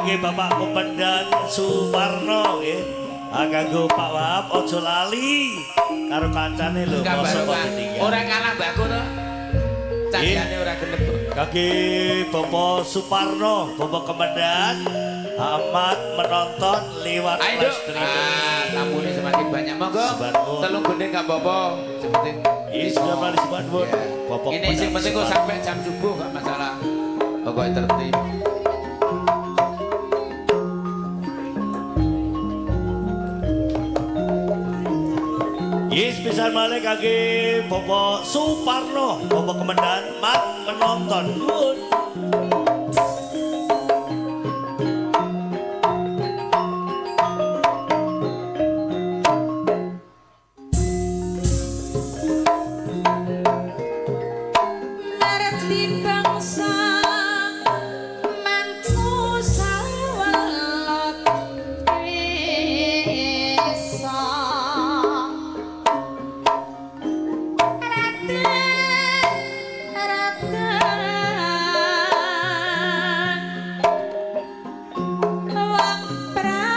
kangge Bapak Komandan Suparno nggih. Ah kanggo Pak Wahab aja lali karo kancane lho mosok kok ditinggal. Ora kalah mbakku to. Candane ora genep. Kangge Bapak Suparno, Bapak Komandan Ahmad menonton lewat live streaming. Ah, tamune semakin banyak. Monggo. Telung gendeng gak apa-apa. Sing penting Ini sudah mari Subhanallah. Bapak Ini sing penting kok sampai jam subuh gak masalah. Pokoknya tertib. Yes, pisan malih kangge Bapak Suparno, Bapak Komandan Mat menonton. Nuwun. Ngerti bangsa mantu sawelot wisa Raden Raden wong prawira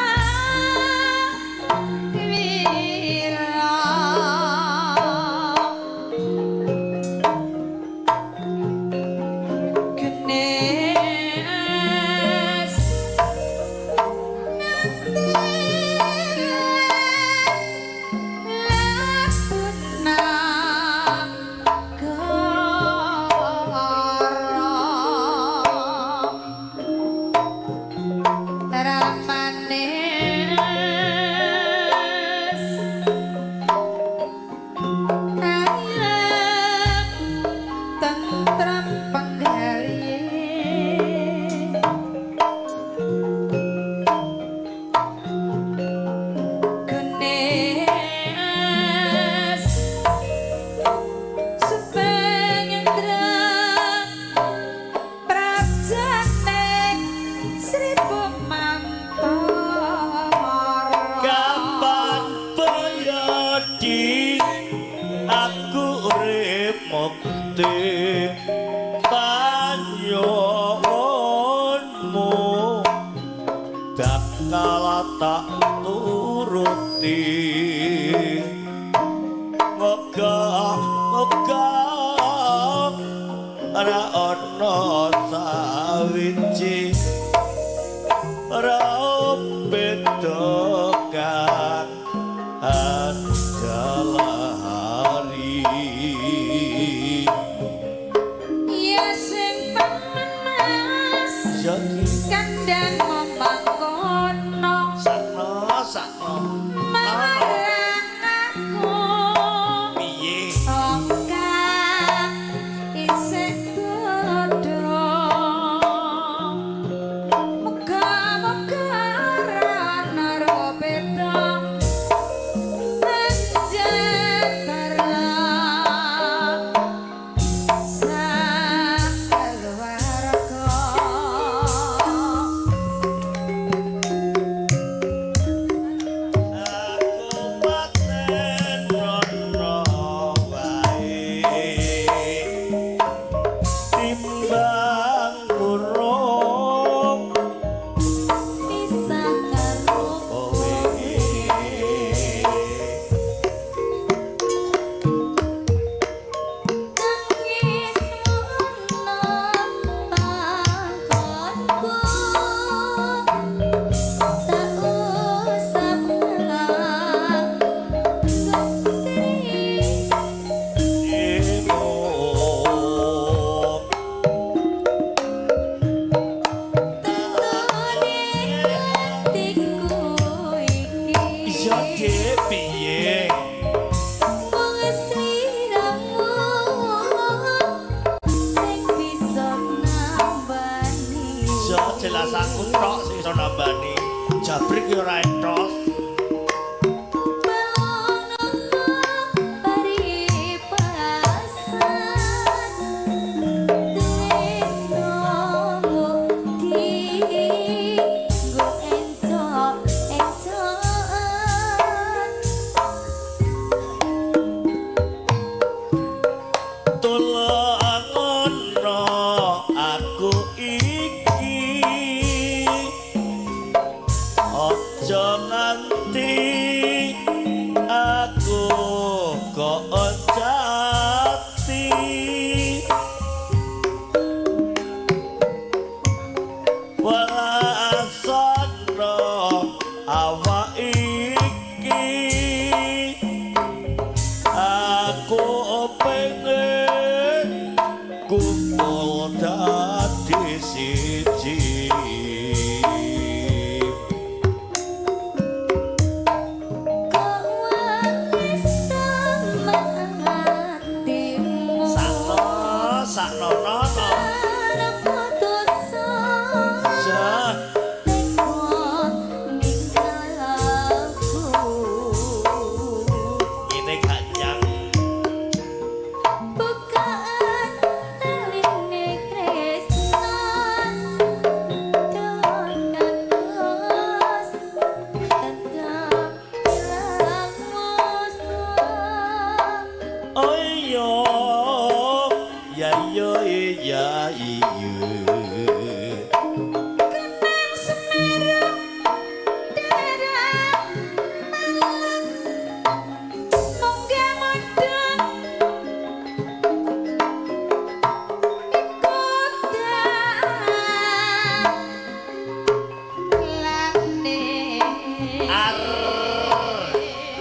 Genes nanti labuna goro ramanes ayem tentrem penggali Genes Supengendra Prajane Sri Mantara. Kapan bayadi aku urip mukti panyuwunmu dakala tak turuti moga moga ora ana sawiji ora beda kang jalari. Ya sing temen Mas Jadi kandang mangkono sakno sakno marang aku piye kang isih bodho muga-muga ora ana beda anjatara sakeluarga. Aku paten rono wae timbang urung Bisa karo kowe. Nangis ngono pangkonku tak usah Tetone atiku iki Iya Dik piye mung sliramu sing bisa nambani. Iya jelas aku tok sing iso nambani jabrik ya ora entos. Tulung aku iki. Aja nganti aku kok jati. Welasana awak iki, aku pengen kumpul dadi siji. Kok wis atimu Sakno sakno nono. Arep putus Jah. teko ninggal aku. Ini ganyang. Bukaan taline kresna kados tetep ilang musnah. Oh iya, ya iya iya iya. Kenang Semeru daerah Malang munggah mudhun ikut dalane. Ar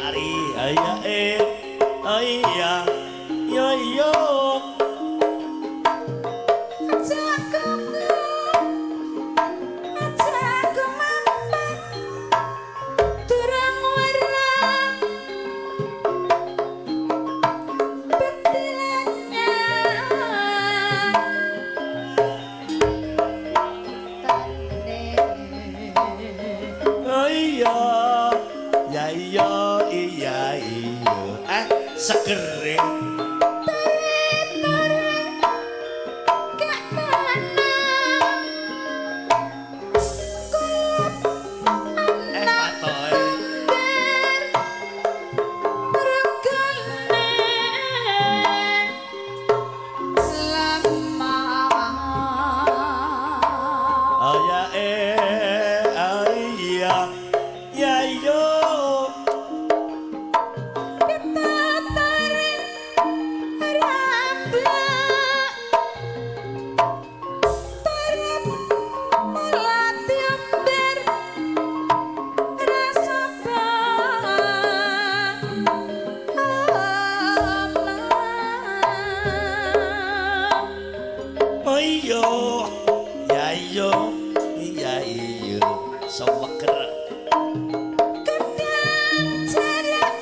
ari aya e iya yo yo. Aja krungu, aja kemampan, durung werna petilangan. Oh iya ya iya iya iya. Seger e. Gak tenang, Patoe. regane lemah. Oh ya iya ya iya. Pitatare rambak turut melati ember rasa Oh iya ya iya iya iya. Seger. Gedang jarak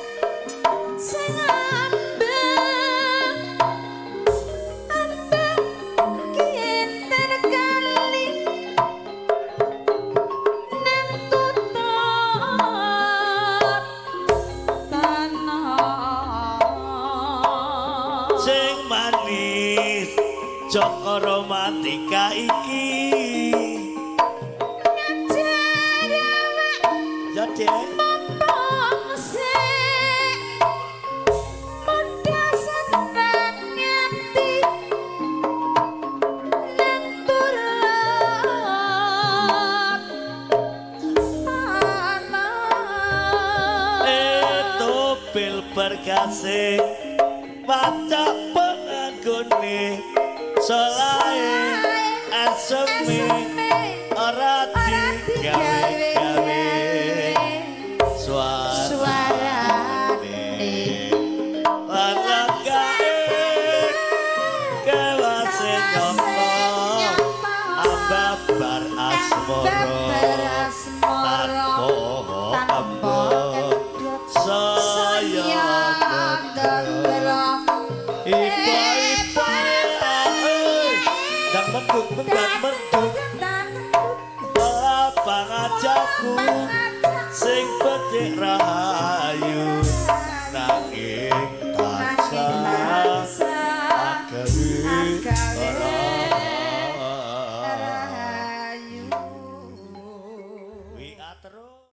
sing ambeng ambeng kinten kali nang kutha tanah. Sing manis Joko Romantika iki. Ngajar awak Ya Dek. mumpung sik muda seneng ati nang turut tanah. Topil berkase maca penganggone selae aseme